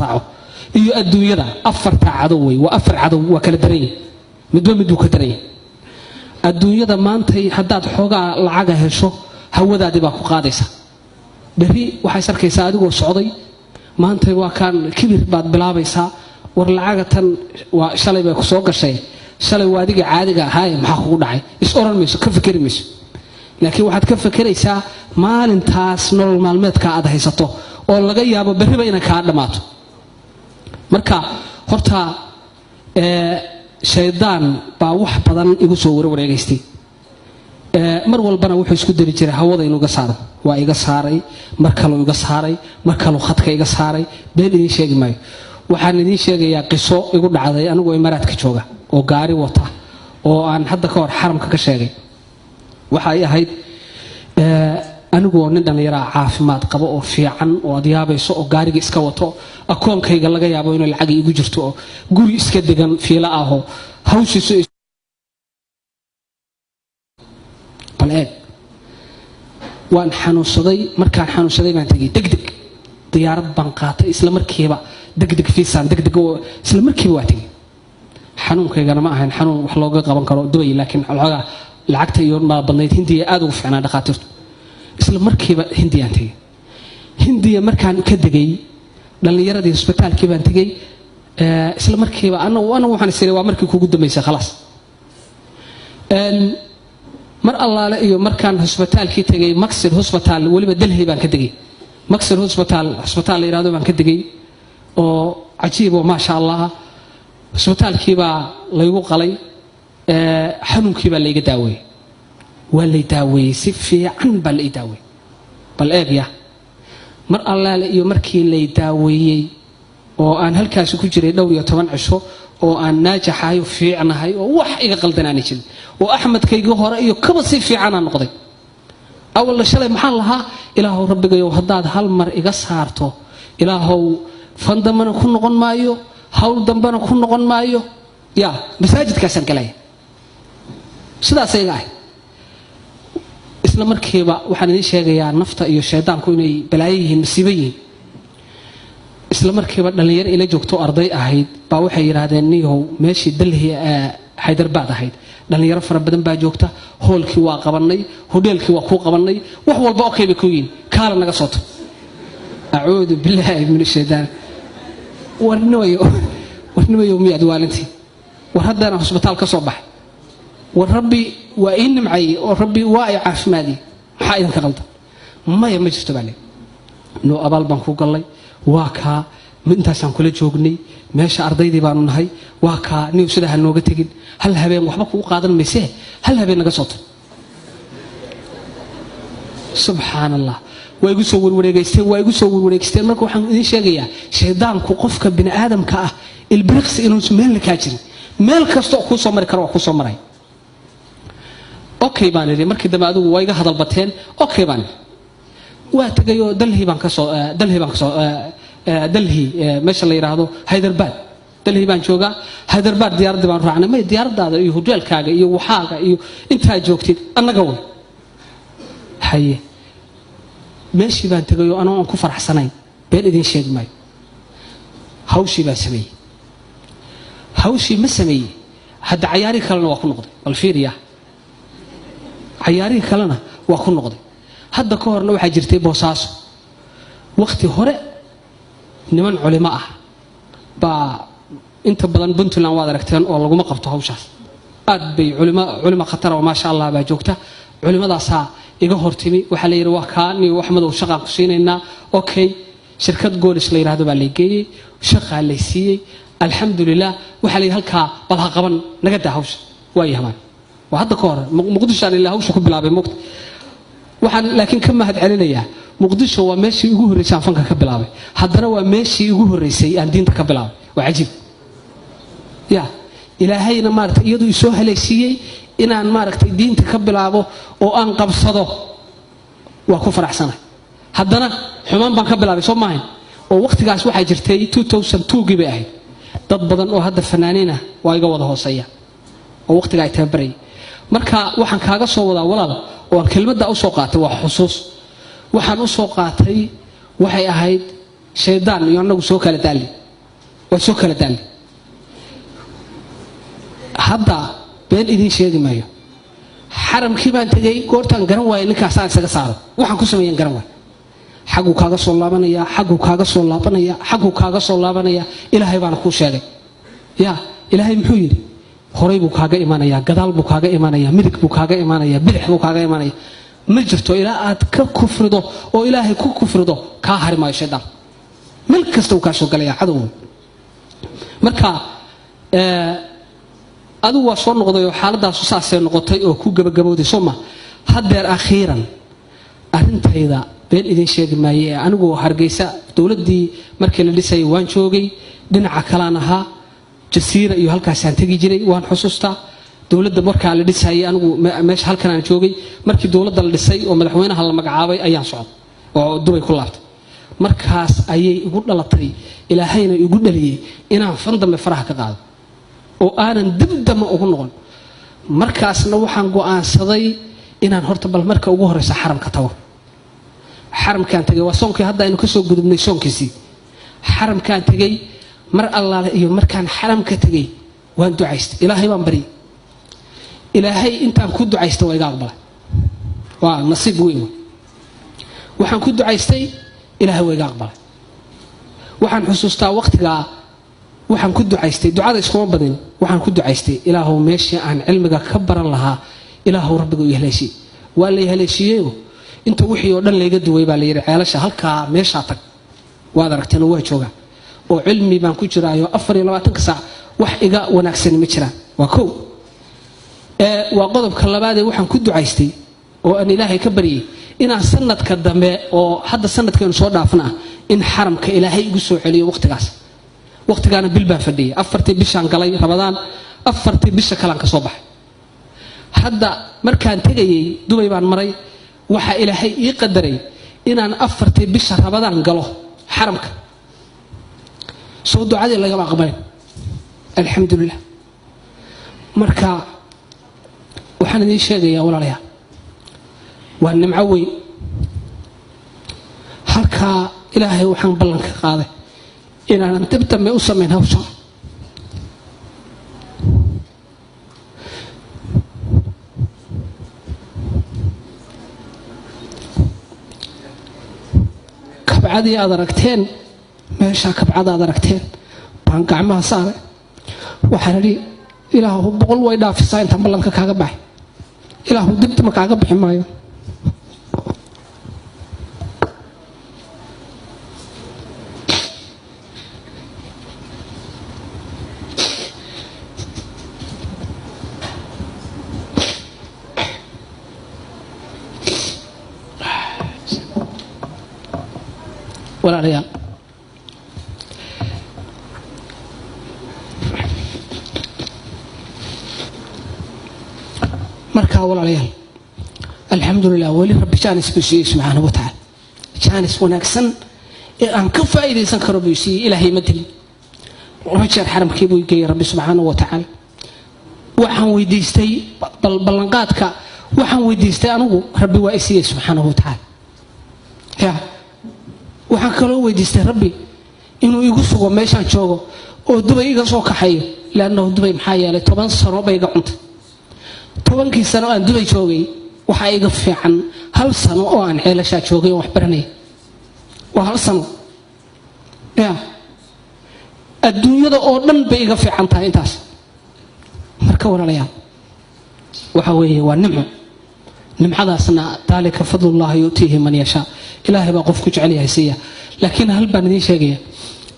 raaco iyo adduunyada. Afartaa cadow wey, waa afar cadow, waa kala daran yihin, midba midbuu ka daran yahay. Adduunyada maantay haddaad xoogaa lacaga hesho, hawadaadii baa ku qaadaysa. Berri waxaa is arkaysaa adigoo socday, maantay waa kaan kibir baad bilaabaysaa. War lacaga tan waa shalay bay ku soo gashay, shalay waa adiga caadiga ahaaye, maxaa kugu dhacay? Is oran mayso, ka fikeri mayso, laakiin waxaad ka fekeraysaa maalintaas nolol maalmeedka aad haysato oo laga yaabo berriba inay kaa dhammaato. Marka horta shaydaan baa wax badan igu soo warwareegaystay. Mar walbana wuxuu isku dari jiray hawada inuu iga saaro. Waa iga saaray, mar kaluu iga saaray, mar kaluu khadka iga saaray. Been idiin sheegi maayo, waxaan idiin sheegayaa qiso igu dhacday anigoo Imaaraadka jooga oo gaari wata oo aan hadda ka hor xaramka ka sheegay. Waxa ay ahayd anigoo nin dhallinyaraa, caafimaad qabo oo fiican oo aad yaabayso, oo gaariga iska wato, akoonkayga laga yaabo inay lacag igu jirto, oo guri iska degan fiilo ahoo hawshiisu. Bal eeg, waan xanuunsaday. Markaan xanuunsaday baan tegey, degdeg diyaarad baan qaatay, isla markiiba degdeg fiisaan degdeg oo isla markiiba waa tegey. Xanuunkaygana ma ahayn xanuun wax looga qaban karo Dubay, laakiin xoogaa lacagta iyo maa badnayd. Hindiya aad ugu fiicnaa dhakhaatiirtu. Isla markiiba Hindiyaan tegey. Hindiya markaan ka degay, dhallinyaradii hosbitaalkii baan tegey. Isla markiiba anagu waxaan is iri waa markii kugu dambaysay, khalaas. Mar allaale iyo markaan hosbitaalkii tegay, Maxid Hosbitaal, weliba Delhi baan ka degay, Maxid Hosbitaal, hosbitaal la yidhahdo baan ka degay oo cajiib oo maasha Allah. Hosbitaalkii baa laygu qalay, xanuunkii baa layga daaweeyey, waa lay daaweeyey, si fiican baa la ii daaweeyey. Bal eeg ya, mar allaale iyo markii lay daaweeyey oo aan halkaasi ku jiray dhowr iyo toban cisho oo aan naajaxahay oo fiicnahay oo wax iga qaldanaani jirin oo Axmedkaygii hore iyo kaba si fiicanaan noqday. Awalna shalay maxaan lahaa? Ilaahow Rabbigayow, haddaad hal mar iga saarto, Ilaahow fan dambena ku noqon maayo, hawl dambena ku noqon maayo, ya masaajidkaasaan galaya. Sidaasay iga ahay. Isla markiiba waxaan idiin sheegayaa nafta iyo shaydaanku inay balaayo yihiin, masiibo yihiin. Isla markiiba dhallinyaro ila joogto, arday ahayd, baa waxay yidhaahdeen: niyahow, meeshii Delhi Haydarbaad ahayd dhallinyaro fara badan baa joogta, hoolkii waa qabannay, hodheelkii waa kuu qabannay, wax walba okay bay ku yihiin, kaala naga soo tag. Acuudu billaahi min ashaytaan. Warnimayo, warnimayo, miyaad waalintii? War haddana hosbitaal ka soo baxay, war Rabbi waa ii nimcayey oo Rabbi waa i caafimaadiyey, maxaa idinka qaldan? Maya, ma jirto baa le. Noo abaal baan ku gallay, waa kaa intaasaan kula joognay meesha, ardaydii baanu nahay, waa kaa niw sidaa ha nooga tegin, hal habeen waxba kugu qaadan maysee, hal habeen naga soo tag. Subxaan Allah, waa igu soo warwareegaysteen, waa igu soo warwareegaysteen. Marka waxaan idiin sheegayaa shaydaanku qofka bini aadamka ah ilbiriqsi inuusan meelna kaa jirin, meel kasta oo kuu soo mari karo waa kuu soo maray. Okay baan idhi. Markii dambe adigu waa iga hadal bateen, okay baan idhi, waa tegayoo Delhi baan kasoo, Delhi baan kasoo, Delhi meesha la yidhaahdo Hyderabad, Delhi baan joogaa, Hyderabad diyaaraddii baan raacnay. May, diyaaradaada iyo hoteelkaaga iyo waxaaga iyo intaa joogtid annaga wey. Haye, meeshii baan tegayoo anoo aan ku faraxsanayn, been idiin sheegi maayo, hawshii baan sameeyey. Hawshii ma sameeyey, hadda cayaarihii kalena waa ku noqday. Bal fiiriya, cayaarihii kalena waa ku noqday. Hadda ka horna waxaa jirtay Boosaaso wakhti hore niman culimo ah baa inta badan Puntland waad aragteen oo laguma qabto hawshaas. Aad bay culimo, culimo khatara oo maasha Allah baa joogta. Culimadaasaa iga hortimi. Waxaa la yidhi: waa kaa niyo Axmedow, shaqaan ku siinaynaa. Okay, shirkad Goolis la yidhahdo baa lay geeyey, shaqaa lay siiyey, alxamdulilah. Waxaa la yidhi: halkaa bal ha qaban, naga daa hawsha. Waa yahmaan, waa hadda ka hor Muqdishoaan ilaa hawsha ku bilaabay mogta. Waxaan laakiin ka mahad celinayaa Muqdisho, waa meeshii ugu horreysay aan fanka ka bilaabay, haddana waa meeshii ugu horreysay aan diinta ka bilaabay. Waa cajiib ya. Ilaahayna maaragtay iyaduu isoo halaysiiyey inaan maaragtay diinta ka bilaabo oo aan qabsado, waa ku faraxsanahay. Haddana xumaan baan ka bilaabay, soo maahayn? Oo waqtigaas waxaa jirtay 2002gii bay ahayd. Dad badan oo hadda fanaaniinah waa iga wada hooseeya oo waqtiga ay tababarayay. Marka waxaan kaaga soo wadaa, walaal, oo aan kelmadda usoo qaatay, waa xusuus. Waxaan usoo qaatay waxay ahayd Shaydaan iyo annagu soo kala daalli, waa soo kala daalli. Hadda been idiin sheegi maayo, xaramkii baan tegey goortaan garan waayay ninkaasaan isaga saaro, waxaan ku sameeyaan garan waay. Xagguu kaaga soo laabanaya, xagguu kaaga soo laabanaya, xagguu kaaga soo laabanaya. Ilaahay baana kuu sheegay. Yaa Ilaahay muxuu yidhi? Horay buu kaaga imanaya, gadaal buu kaaga imanaya, midig buu kaaga imanaya, bidix buu kaaga imanaya. Ma jirto ilaa aad ka kufrido oo Ilaahay ku kufrido, kaa hari maayo shaydaan. Meel kasta uu kaa soo galaya cadow. Marka adigu waa soo noqday oo xaaladaasu saasay noqotay oo ku gabagabowday, soo ma? Haddeer akhiiran arrintayda been idiin sheegi maaye, ee anigoo Hargeysa dowladdii markii la dhisayay waan joogay, dhinaca kalaan ahaa, Jasiira iyo halkaasaan tegi jiray, waan xusuustaa. Dowladda markaa la dhisayay anigu meesha halkan aan joogay. Markii dowladda la dhisay oo madaxweynaha la magacaabay ayaan socday oo Dubay ku laabtay. Markaas ayay igu dhalatay, Ilaahayna igu dhaliyey inaan fan dambe faraha ka qaado oo aanan dib dambe ugu noqon. Markaasna waxaan go'aansaday inaan horta bal marka ugu horeysa xaramka tago. Xaramkaan tegay, waa soonkii hadda aynu kasoo gudubnay soonkiisii. Xaramkaan tegey, mar allaale iyo markaan xaramka tegey waan ducaystay, Ilaahay baan baryay. Ilaahay intaan ku ducaystay waa iga aqbalay, waa nasiib weyn. Waxaan ku ducaystay Ilaahay waa iga aqbalay. Waxaan xusuustaa waqtigaa waxaan ku ducaystay, ducada iskuma badin, waxaan ku ducaystay: Ilaahow, meeshii aan cilmiga ka baran lahaa Ilaahow Rabbiga u haleeshiye. Waa lay haleeshiiyeyo, inta wixii oo dhan layga duway baa layidhi ceelasha halkaa meeshaa tag. Waad aragteen oo waa joogaa oo cilmi baan ku jiraayo 24-ka saac, wax iga wanaagsani ma jiraan. Waa kow. Waa qodobka labaadee, waxaan ku ducaystay oo aan Ilaahay ka baryay inaan sanadka dambe oo hadda sanadkaynu soo dhaafna in xaramka Ilaahay igu soo celiyo waqtigaas. Waqtigaana bil baan fadhiyay, 4-tii bishaan galay Rabadaan, 4-tii bisha kalaan ka soo baxay. Hadda markaan tegayay Dubay baan maray, waxaa Ilaahay ii qadaray inaan 4-tii bisha Rabadaan galo xaramka. Soo ducadii lagama aqbalin? Alxamdulilah. Marka waxaan idiin sheegayaa walaalayaal, waa nimco weyn. Halkaa Ilaahay waxaan ballan ka qaaday inaanan dib dambe u samayn hawsha. Kabcadii aad aragteen meeshaa, kabcada aad aragteen baan gacmaha saaray. Waxaan idhi: Ilaahu, 100 way dhaafisaa intaan ballanka kaaga baxay, Ilaahu dibdama kaaga bixi maayo. Walaalayaal, markaa walaalayaal, alxamdulilah, weli Rabbi jaanis buu siiyey subxaanahu wa tacaala. Jaanis wanaagsan ee aan ka faa'iidaysan karo buu siiyey. Ilaahay ma dilin, 2 jeer xaramkii buu geeyey Rabbi subxaanahu wa tacaala. Waxaan weydiistay ballanqaadka, waxaan weydiistay anigu Rabbi waa i siiyey subxaanahu wa tacaala. Ya waxaan kaloo weydiistay Rabbi inuu igu sugo meeshaan joogo oo Dubay iga soo kaxayo, leannahu Dubay maxaa yeelay 10 sano bay iga cuntay. 10-kii sano aan Dubay joogay waxaa iga fiican hal sano oo aan ceelashaa joogay oo wax baranaya. Waa hal sano ya adduunyada oo dhan bay iga fiican tahay intaas. Marka walaalayaal, waxa weeye waa nimco. Nimcadaasna daalika fadlullahi yu'tiihi man yashaa, Ilaahay baa qof ku jecel yahay siiya. Laakiin hal baan idiin sheegaya,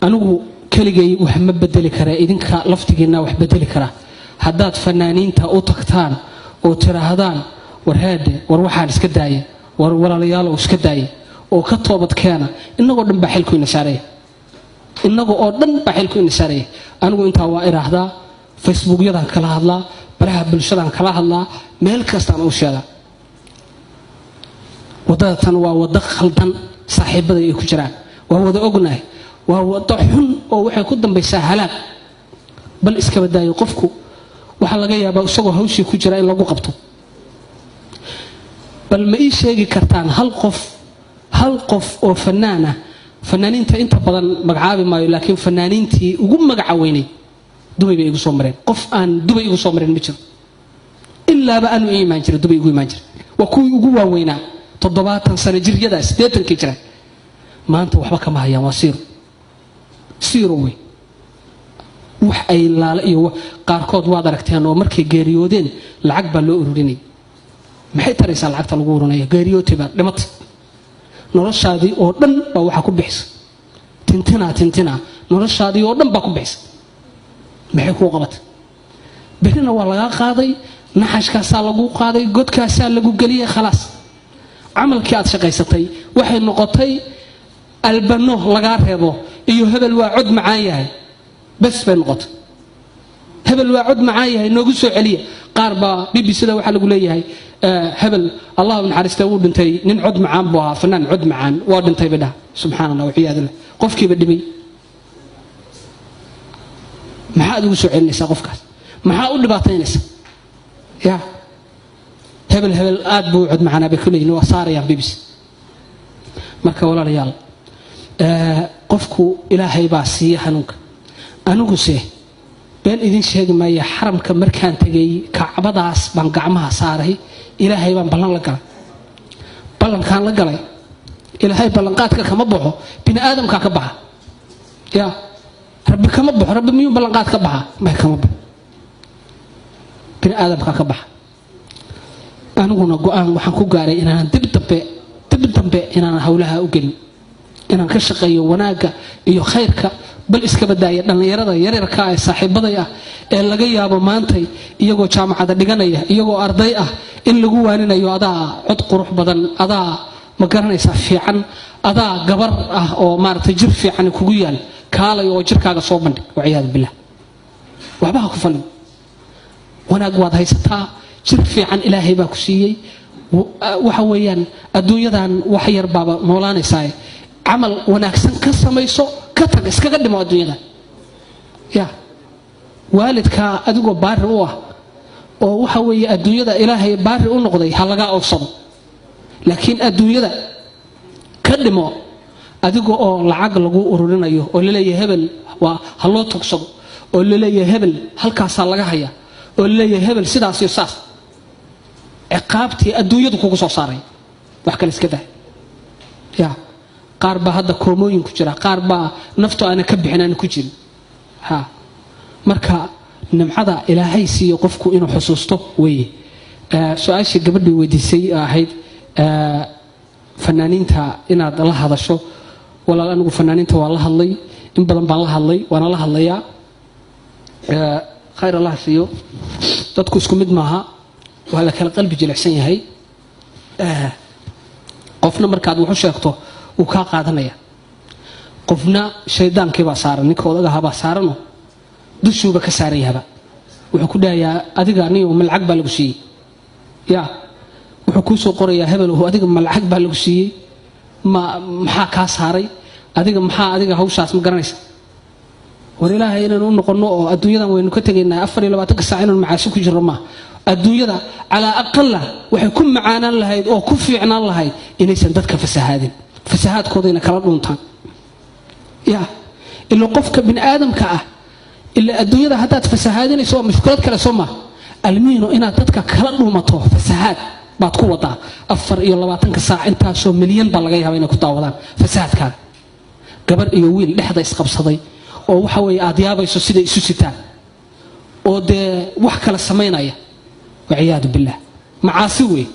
anigu keligay wax ma bedeli karaa, idinka laftigiinna wax bedeli karaa. Haddaad fanaaniinta u tagtaan oo tiraahdaan: war heedhe, war waxaan iska daaya, war walaalayaalow iska daaya oo ka toobad keena, innagoo dhan baa xilku ina saaraya, innaga oo dhan baa xilku ina saaraya. Anigu intaa waa iraahdaa, Facebookyadaan kala hadlaa, baraha bulshadaan kala hadlaa, meel kastaan u sheegaa. Waddada tan waa waddo khaldan, saaxiibada ay ku jiraan waa wada ognahay, waa waddo xun oo waxay ku dambaysaa halaag. Bal iskaba daayo, qofku waxaa laga yaabaa isagoo hawshii ku jira in lagu qabto. Bal ma ii sheegi kartaan hal qof, hal qof oo fanaan ah Fanaaniinta inta badan magacaabi maayo, laakiin fanaaniintii ugu magaca weynay Dubay bay igu soo mareen. Qof aan Dubay igu soo marin ma jiro, ilaaba aanu ii imaan jiray, Dubay igu imaan jiray. Waa kuwii ugu waaweynaa, 70 sano jiryada, 80kii jira. Maanta waxba kama hayaan, waa zero zero wey. Wax ay laale iyo qaarkood waad aragteen oo markay geeriyoodeen lacag baa loo ururinayay. Maxay taraysaa lacagta lagu ururinaya? Geeriyootay baa dhimatay, noloshaadii oo dhan baa waxaa ku bixisa tintinaa tintinaa, noloshaadii oo dhan baa ku bixisa. Maxay kuu qabatay? Berrina waa lagaa qaaday, naxashkaasaa lagu qaaday, godkaasaa lagu geliyey, khalaas. Camalkii aad shaqaysatay waxay noqotay albano lagaa reebo iyo hebel waa cod macaan yahay, bes bay noqotay. Hebel waa cod macaan yahay, noogu soo celiya. Qaar baa BBC da waxaa lagu leeyahay hebel Allah naxariista wuu dhintay, nin cod macaan buu ahaa, fanaan cod macaan, waa dhintay bay dhaha. Subxaan Allah waciyaadu billah. Qofkiiba dhimay, maxaad ugu soo celinaysaa qofkaas? Maxaa u dhibaataynaysaa? Ya hebel hebel aad buu u cod macaanaa bay ku leeyihin, waa saarayaan BBC. Marka walaalayaal, qofku Ilaahay baa siiya hanuunka. Aniguse been idin sheegi maaya, xaramka markaan tegay Kacbadaas baan gacmaha saaray, Ilaahay baan ballan la galay. Ballankaan la galay Ilaahay, ballanqaadka kama baxo, bini aadamkaa ka baxa. Ya Rabbi kama baxo. Rabbi miyuu ballanqaad ka baxa? May, kama baxo, bini aadamkaa ka baxa. Aniguna go-aan waxaan ku gaaray inaanan dib dambe, dib dambe inaanan howlaha u gelin, inaan ka shaqeeyo wanaagga iyo khayrka. Bal iska badaaya dhallinyarada yaryarka ee saaxiibaday ah ee laga yaabo maantay iyagoo jaamacada dhiganaya, iyagoo arday ah, in lagu waaninayo adaa cod qurux badan, adaa ma garanaysaa fiican, adaa gabar ah oo maaragtay jir fiican kugu yaal, kaalay oo jirkaaga soo bandhig. Waciyaadu billah. Waxba ha ku falin. Wanaag waad haysataa, jir fiican Ilaahay baa ku siiyey. Waxa weeyaan adduunyadan wax yar baaba noolaanaysaa, camal wanaagsan ka samayso, ka tag, iskaga dhimo adduunyada. Ya waalidkaa adigoo baari u ah oo waxa weeye adduunyada Ilaahay baari u noqday ha lagaa oofsado, laakiin adduunyada ka dhimo adiga oo lacag lagu ururinayo oo laleeyahay hebel waa ha loo tugsado, oo laleeyahay hebel halkaasaa laga haya, oo laleeyahay hebel sidaas iyo saas. Ciqaabtii adduunyadu kugu soo saaray, wax kale iska dah. Ya qaar baa hadda koomooyin ku jira, qaar baa naftu aana ka bixin, aana ku jirin. Ha marka nimcada Ilaahay siiyo qofku inuu xusuusto weeye. Su-aashii gabadhii weydiisay ahayd fanaaniinta inaad la hadasho, walaal anigu fanaaniinta waa la hadlay, in badan baan la hadlay, waana la hadlayaa. Khayr Allah siiyo. Dadku isku mid maaha, waa la kala qalbi jilicsan yahay. Qofna markaad wax u sheegto wuu kaa qaadanaya, qofna shaydaankiibaa saaran, ninka odagahabaa saarano, dushuuba ka saaran yahaba. Wuxuu ku dhahayaa adiga niyo ma lacag baa lagu siiyey? Ya wuxuu kuu soo qorayaa hebel adiga ma lacag baa lagu siiyey? Ma maxaa kaa saaray adiga? Maxaa adiga hawshaas ma garanaysa? War Ilaahay inaynu u noqonno oo adduunyadan waynu ka tegaynaa, 24-ka saac inaynu macaasi ku jirno maaha. Adduunyada calaa aqala waxay ku macaanaan lahayd oo ku fiicnaan lahayd inaysan dadka fasahaadin, fasahaadkoodayna kala dhuuntaan. Ya ila qofka bini aadamka ah, ila adduunyada haddaad fasahaadinayso waa mushkilad kale, soo maa? Almiino inaad dadka kala dhuumato fasahaad baad ku wadaa 24-ka saac, intaasoo milyan baa laga yaaba inay ku daawadaan fasahaadkaaga. Gabar iyo wiil dhexda isqabsaday oo waxa weeye aad yaabayso siday isu sitaan oo dee wax kala samaynaya, waciyaadu billah, macaasi wey.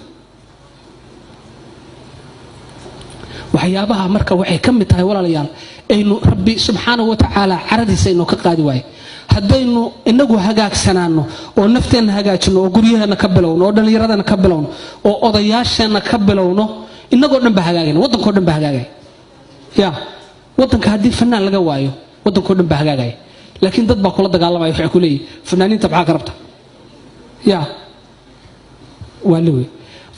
Waxyaabaha marka waxay ka mid tahay walaalayaal aynu Rabbi subxaanahu wa tacaala caradiisa aynoo ka qaadi waayo. Haddaynu inagu hagaagsanaano oo nafteenna hagaajino oo guryaheenna ka bilowno oo dhallinyaradeenna ka bilowno oo odayaasheenna ka bilowno, inagoo dhan baa hagaagayna, waddankao dhan baa hagaagaya. Ya waddanka haddii fanaan laga waayo, waddankao dhan baa hagaagaya. Laakiin dad baa kula dagaalamaya, waxay ku leeyihin fanaaniinta maxaa ka rabta? Ya waa liwe.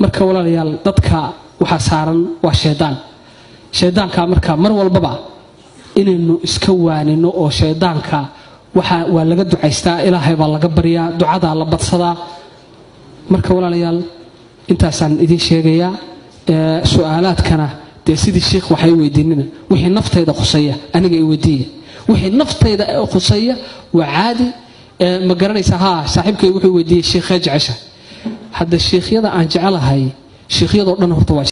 Marka walaalayaal, dadka waxaa saaran waa shaydaan. Shaydaanka marka mar walbaba inaynu iska waanino oo shaydaanka waxa waa laga ducaystaa, Ilaahay baa laga baryaa, ducadaa la badsadaa. Marka walaalayaal, intaasaan idiin sheegayaa. Su-aalaadkana Dee sidii shiikh waxay weydiinina, wixii naftayda khuseeya aniga i weydiiya, wixii naftayda khuseeya waa caadi. Ma garanaysaa? Haa, saaxiibkay wuxuu weydiiyey, "Shiikhee jecesha?" Hadda shiikhyada aan jecelahay, shiikhyadoo dhan horta waa